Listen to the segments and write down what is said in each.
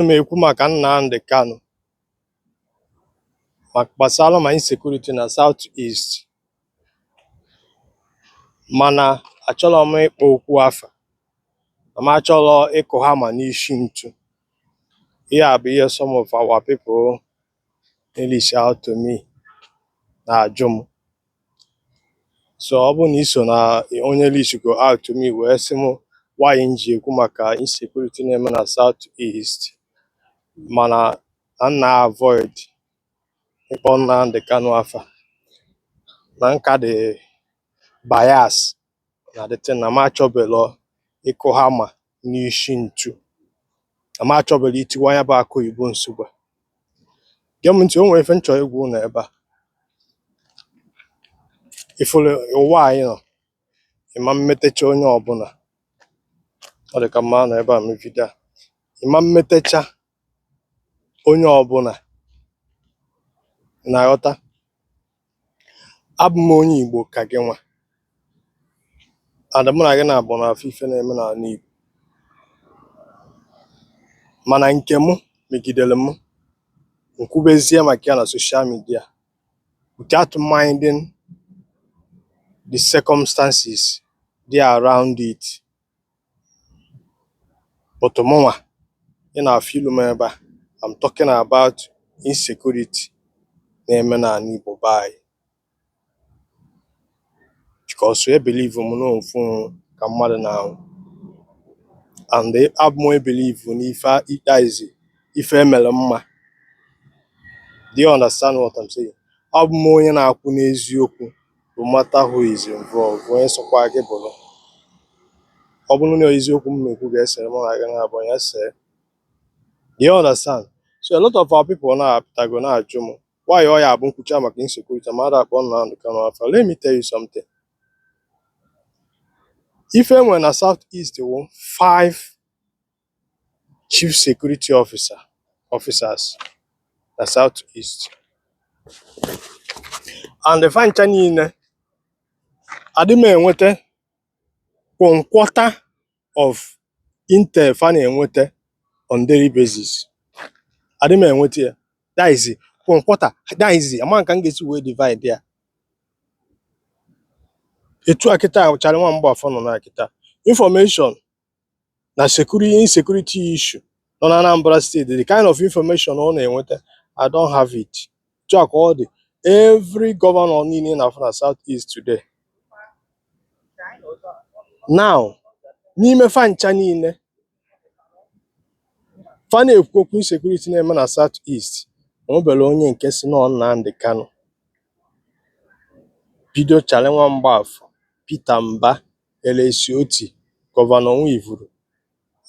M ekwu maka Nnamdi Kanu, maka gbasara ma insecurity na South East, mana achọrọ m ịkpọ okwu afa na m achọrọ ịkụ hama n'isi ntu. Ihe a bụ ihe some of our people reach out to me na-ajụ m. So ọ bụrụ na ị so na onye reach go out to me wee sị m why m ji ekwu maka insecurity na-eme na South East, mana na m na-avoid ịkpọ Nnamdi Kanu afa, na nka dị bias na the thing, na m achọbelo ịkụ hama n'isi ntu, na m achọbelo itiwa ya bụ akụ oyibo nsogbu. Gee m ntị, o nwere ife m chọrọ ịgwa unu ebe a. Ifuru ụwa anyị nọ, ịma mmetecha onye ọbụla. Ọ dị ka mma nọ ebe a mee video a. Ịma mmetecha onye ọbụla. Ị na-aghọta? Abụ m onye Igbo ka gị nwa, and mụ na gị na-abụ na-afụ ife na-eme n'ala Igbo, mana nke mụ megidere m nkwubezie maka ya na social media without minding the circumstances dị around it. But mụnwa ị na-afụ ilu m ebe a, I'm talking about insecurity na-eme n'ala Igbo be anyị, because e believe m na ofu ka mmadụ na-anwụ, and abụ m onye believe n'ife that is ife emere mma. Do you understand what I'm saying? Abụ m onye na-akwụ n'eziokwu no matter who is involved. Onye sọkwa gị bụrụ, ọ bụrụ na eziokwu m na-ekwu ga-esere mụ na gị na-abụ ya see. Do you understand? So a lot of our people na-apụtago na-ajụ m why ọ ya abụ nkwucha maka insecurity ma ada akpọ Nnamdi Kanu afa. Let me tell you something. Ife enwere na South East wụ five chief security officers na South East, and fa ncha niile adị m enweta one quarter of intel fa na-enweta on daily basis. Adị m enweta ya. That is one quarter. That is ama ka m ga-esi wee divide ya. Etu a kịta Charlie Nwa Mgbafọ nọ na kịta, information na security, insecurity issue nọ na Anambra State, the kind of information ọ na-enweta, I don't have it. Etu a ka ọ dị every governor niile na-afụ na South East today. Now, n'ime fa ncha niile fa na-ekwu okwu insecurity na-eme na South East, onwebere onye nke si nọ Nnamdi Kanu. Bido Charlie Nwa Mgbafọ, Peter Mba, Alex Otti, Governor Nwifuru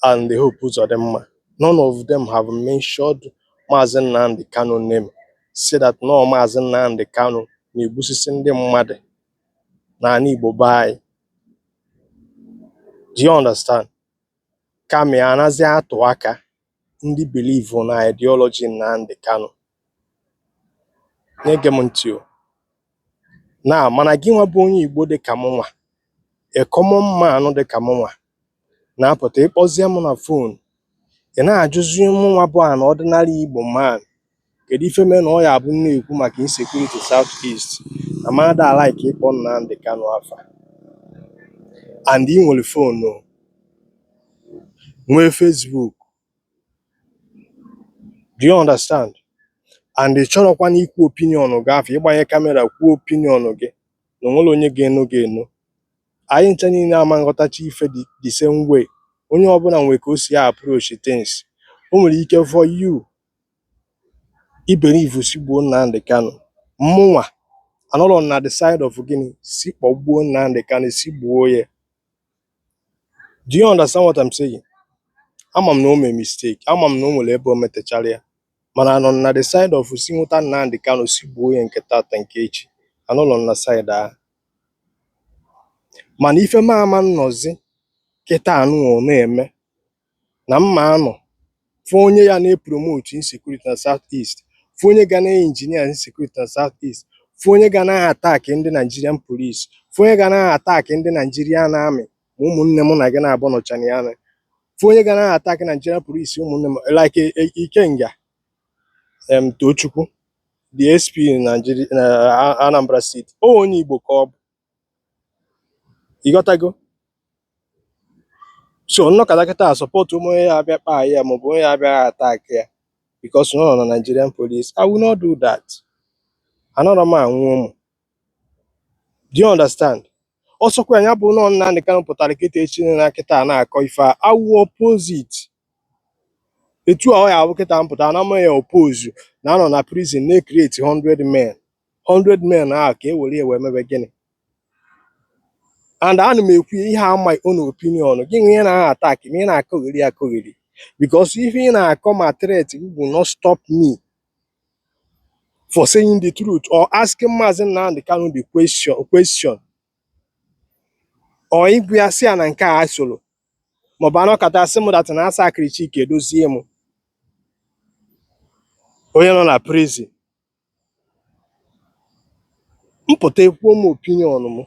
and Hope Uzodimma, none of them have mentioned Maazị Nnamdi Kanu name, say that no, Maazị Nnamdi Kanu na-egbusisi ndị mmadụ n'ala Igbo be anyị. Do you understand? Kama ya anazi atụ aka ndị believe na ideology Nnamdi Kanu. Na-ege m ntị o. Na mana gị nwa bụ onye Igbo dị ka mụnwa, a common man dị ka mụnwa, na-apụta ịkpọzie m na phone, ị na-ajụzi mụnwa bụ an ordinary Igbo man, kedu ife mere na ọ ya abụ m na-ekwu maka insecurity South East na m ada like ịkpọ Nnamdi Kanu afa? And ị nwere phone o, nwee Facebook. Do you understand? And ị chọrọkwana ikwu opinion gị afọ, ịgbanye camera kwuo opinion gị na onwere onye ga-enu gị enu. Anyị ncha niile ama nghọtacha ife the same way. Onye ọbụla nwere ka o si approach things. O nwere ike for you i believe si gbuo Nnamdi Kanu. Mụnwa anọrọ m na the side of gịnị si kpọgbuo Nnamdi Kanu, si gbuo ya. Do you understand what I'm saying? Ama m na o mee mistake, ama m na o nwere ebe o metechara ya, mana anọ m na the side of si nwụta Nnamdi Kanu si gbuo ya nke tata nke echi. Anọrọ m na side ahụ. Mana ife m ama nnọzi kịta anụ na-eme na mma anọ fụ onye ya na-epromote insecurity na South East, fụ onye ga na-engineer insecurity na South East, fụ onye ga na-attack ndị Nigerian police, fụ onye ga na-attack ndị Nigerian Army, ma ụmụnne mụ na gị na-abụ nọcha na ya. Fụ onye ga na-attack Nigerian police, ụmụnne m, like Ikenga Tochukwu, the SP in Nigeria, na Anambra State, o onye Igbo ka ọ bụ. Ịghọtago? So nnọkọta kịta support ụmụ onye ya abịa kpaa ya, maọbụ onye ya abịa attack ya because na ọ nọ na Nigerian police, I will not do that. Anọrọ m anwụ ụmụ. Do you understand? Ọsọkwa ya bụ nọ Nnamdi Kanu pụtara kịta echi na kịta na-akọ ife a, I will oppose it. Etu a ọ ya abụ kịta mpụta na ama ya oppose na anọ na prison na-ecreate 100 men, 100 men ahụ ka e were ya wee mebe gịnị? And ana m ekwu ihe a, my own opinion. Gị nwe ihe na attack ma ị na-akọgheri akọgheri, because ife ị na-akọ ma threat will not stop me for saying the truth or asking Maazị Nnamdi Kanu the question or ịgwa ya sị ya na nke a soro, maọbụ anọkọta sị m that na asa akịrị Chika Edozie m, onye nọ na prison, mpụta ekwuo m opinion m.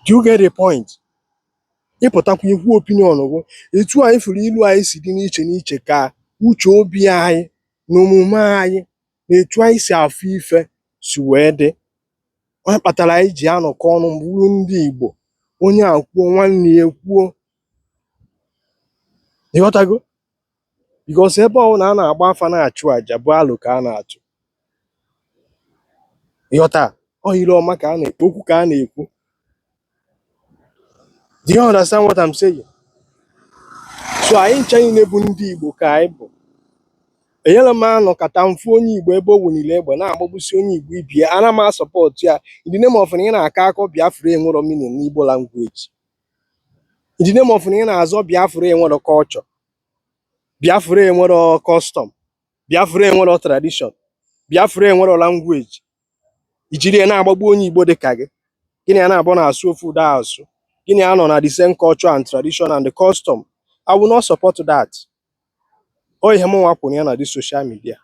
Do you get the point? Ịpụtakwa ikwu opinion gị. Etu anyị fụrụ ilu anyị si dị n'iche n'iche ka uche obi anyị na omume anyị na etu anyị si afụ ife si wee dị. Onye kpatara anyị ji anọkọ ọnụ bụrụ ndị Igbo, onye a kwuo, nwanne ya ekwuo. Ịghọtago? Because ebe ọbụla a na-agba afa na-achụ àjà bụ alụ ka a na-atụ. Ịghọta? Ọ ire ọma ka a na-ekwu, okwu ka a na-ekwu. Do you understand what I'm saying? So anyị ncha niile bụ ndị Igbo ka anyị bụ. Enyere m anọkata mfu onye Igbo ebe o wunile egbe na-agbagbusi onye Igbo ibie, ana m asupport ya in the name of na ị na-akọ akọ Biafra enwero meaning n'Igbo language, in the name of na ị na-azọ Biafra enwero culture, Biafra enwero custom, Biafra enwero tradition, Biafra enwero language, ijiri ya na-agbagbu onye Igbo dị ka gị. Gịnị ya na-abụ na-asụ ofu ụda asụ? Gịnị ya nọ na the same culture and tradition and the custom? I will not support that. Ọ ihe mụnwa kwuru ya na this social media.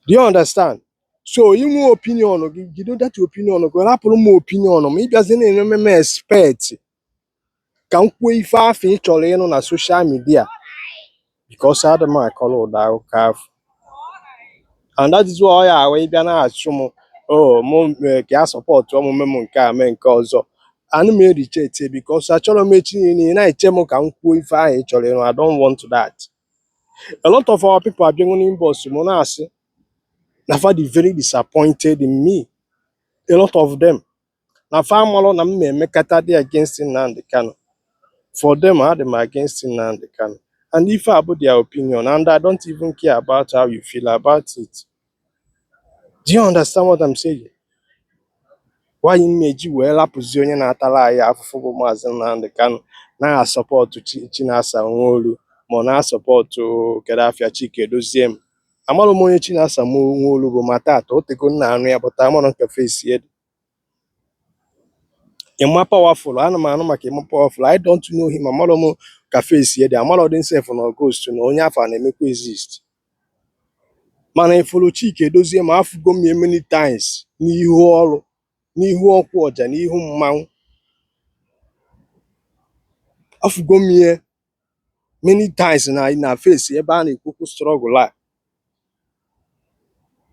Do you understand? So inwe opinion gị, jide that opinion gị, rapụrụ m opinion m. Ịbịazi na-eme m expect ka m kwuo ife afọ ị chọrọ ịnụ na social media, because adị m akọrọ ụda akụkọ afọ, and that is why ọ ya ahụ ịbịa na-achụ m, oh, mụ mee ka ya support omume m nke a mee nke ọzọ, ana m ereject, because achọrọ m echi niile ị na-eche m ka m kwuo ife ahụ ị chọrọ ịnụ. I don't want that. A lot of our people abịanwu n'inbox m na-asị na fa dị very disappointed in me. A lot of them na fa amalụ na m na-emekata dị against Nnamdi Kanu. For them, adị m against Nnamdi Kanu, and ife a bụ their opinion, and I don't even care about how you feel about it. Do you understand what I'm saying? Why m eji wee rapụzi onye na-atara anyị afụfụ bụ Maazị Nnamdi Kanu na-asupport Chinasa Nworu, ma ọ na-asupport Kedafia Chika Edozie m? Amarọ m onye Chinasa Nworu bụ, ma tata o tego nna anụ ya pụta, amarọ m ka face ya dị. Emma Powerful, ana m anụ maka Emma Powerful. I don't know him. Amarọ m ka face ya dị, amarọ dị sef na ghost na onye afọ a na-emekwa exist. Mana ifuru Chika Edozie ma, afụgo m ya many times n'ihu ọrụ, n'ihu ọkwa ọja, n'ihu mmanwụ. Afụgo m ya many times na face ebe a na-ekwukwu struggle a.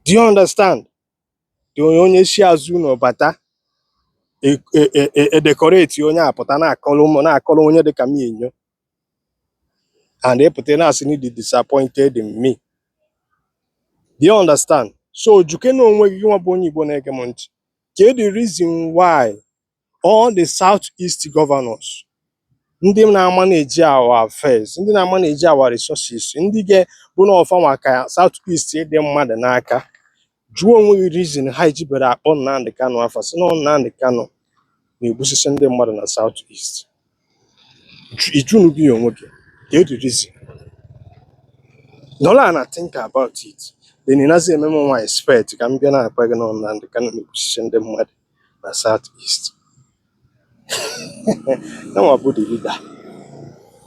Do you understand? Dị onye si azụ ụlọ bata edecorate onye a pụta na-akọrọ ụmụ, na-akọrọ onye dịka m enyo, and ịpụta na-asị na ị dị disappointed in me. Do you understand? So juke na onwe gị, nwa bụ onye Igbo na-ege m ntị, kee the reason why all the South East governors, ndị na-amanage our affairs, ndị na-amanage our resources, ndị ga-bụ na ọfa maka South East dị mmadụ n'aka, jụọ onwe gị reason ha ejibere akpọ Nnamdi Kanu afa, sị na ọ Nnamdi Kanu na-egbusisi ndị mmadụ na South East. Ijunugo ya onwe gị, kee the reason? Nọrọ na think about it, then ị nazi eme m nwa expect ka m bịa na-akpa gị na ọ Nnamdi Kanu na-egbusisi ndị mmadụ na South East. Yanwa bụ the leader.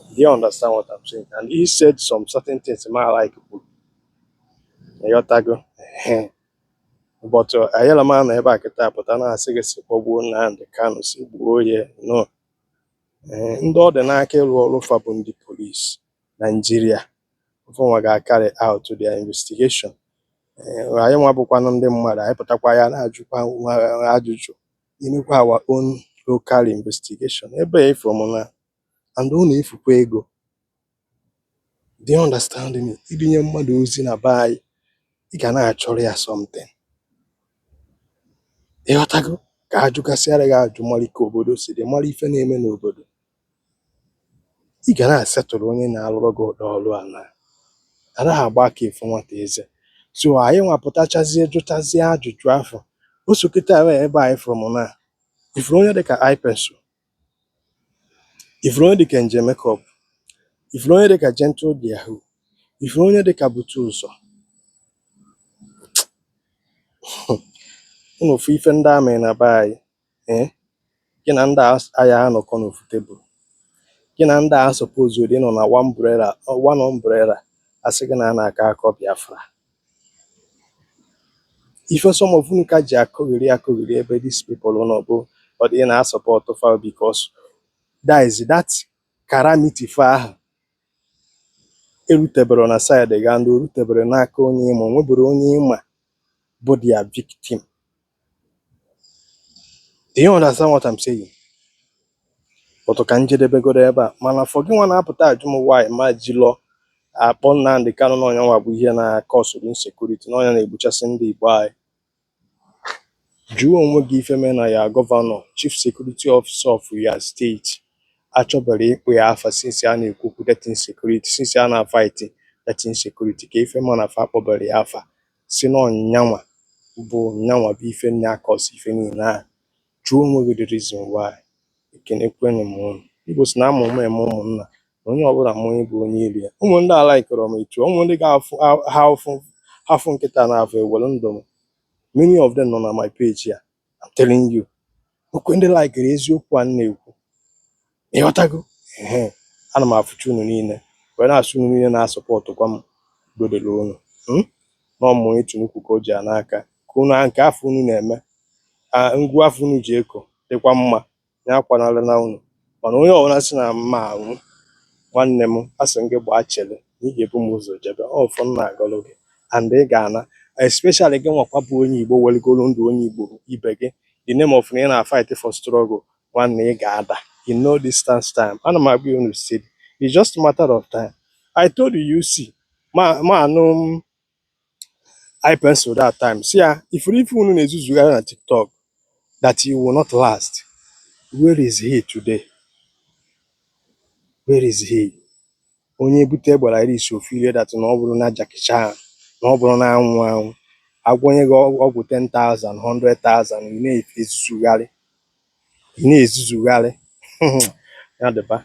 Do you understand what I'm saying? And he said some certain things ma like kwuru. Ịghọtago? Ehe. But anyela m anọ ebe a kịta pụta na-asị gị si kpọgbuo Nnamdi Kanu, si gbuo ya. No. Ee, ndị ọ dị n'aka ịrụ ọrụ fa bụ ndị police Nigeria. Fanwa ga-carry out their investigation. Ee, anyị nwa bụkwanụ ndị mmadụ, anyị pụtakwa ya na-ajụkwa onwe anyị ajụjụ, imekwa our own local investigation ebe a ifuru m na and ọ na-efukwa ego. Do you understand me? Idinye mmadụ ozi na be anyị, ị ga na-achọrọ ya something, ịghọtago, ka ajụgasịara gị ajụ, mara ka obodo si dị, mara ife na-eme n'obodo. Ị ga na-asetụrụ onye na-alụrụ gị ụdị ọrụ a na anaghị agba aka efu nwata eze. So anyị nwapụtachazie, jụchazie ajụjụ afọ o so kịta wee ebe anyị fụrụ m na ifuru onye dịka iPencil, ifuru onye dịka Nje Makeup, ifuru onye dịka Gentle de Yahoo, ifuru onye dịka Bute Ụzọ. Unu fụ ife ndị amị na be anyị, ee, gị na ndị a aya anọkọ n'ofu tebụl, gị na ndị a suppose ịnọ na one umbrella, asị gị na a na-akọ akọ Biafra. Ife some of unu ka ji akọgheri akọgheri ebe these people nọ bụ ọ dị na support fa, because that is that calamity fa ahụ erutebere na side gị and o rutebere n'aka onye ịma, o nwebere onye ịma bụ their victim. Do you understand what I'm saying? But ka njedebegodo ebe a, mana for gị nwa na-apụta ajụ m why ma jilọ akpọ Nnamdi Kanu na onye nwa bụ ihe na-cause insecurity, na onye na-egbuchasị ndị Igbo anyị, jụọ onwe gị ife mee na ya governor, chief security officer of your state, achọbere ịkpụ ya afa since a na-ekwu okwu that insecurity, since a na-fight that insecurity. Ka ife ma na fa akpọbere ya afa si na ọnyanwa bụ ife na-cause ife niile ahụ. Jụọ onwe gị the reason why. Ekenekwenụ m unu. Igbo si na ama ụma eme ụmụnna na onye ọbụla ma onye bụ onye iri ya. Ụmụ ndị a likere m etu ụmụ ndị ga-afụ ha ụfụ ha fụ nkịta na-afụ ewere ndụ m. Many of them nọ na my page ya. I'm telling you, okwe ndị likere eziokwu a m na-ekwu, ịghọtago? Ehe, ana m afụcha unu niile wee na-asụ unu niile na-asupportkwa m. Udo dịrị unu. Na ọmụ etu nnukwu ka o ji a n'aka ka unu nke afọ unu na-eme a ngwu afọ unu ji eko dịkwa mma ya akwanarị na unu. Mana onye ọbụla sị na mma anwụ, nwanne m, asị m gị gbaa chere na ị ga-ebu m ụzọ jebe ọfọ m na-agọlụ gị and ị ga-ana, especially gị nwakwa bụ onye Igbo weligoro ndụ onye Igbo ibe gị the name of na ị na-fight for struggle. Nwanne, ị ga-ada in no distance time. Ana m agwa unu steady, it's just a matter of time. I told you, you see, ma ma anụ m iPencil that time, si ya ifuru ife unu na-ezuzugharị na TikTok that you will not last. Where is he today? Where is he? Onye bute egbe like this ofu that na ọ bụrụ na Jackie Chan, na ọ bụrụ na anwụ anwụ agwọnye gị ọgwụ 10,000, 100,000, ị na-ezuzugharị, ị na-ezuzugharị ya dịba.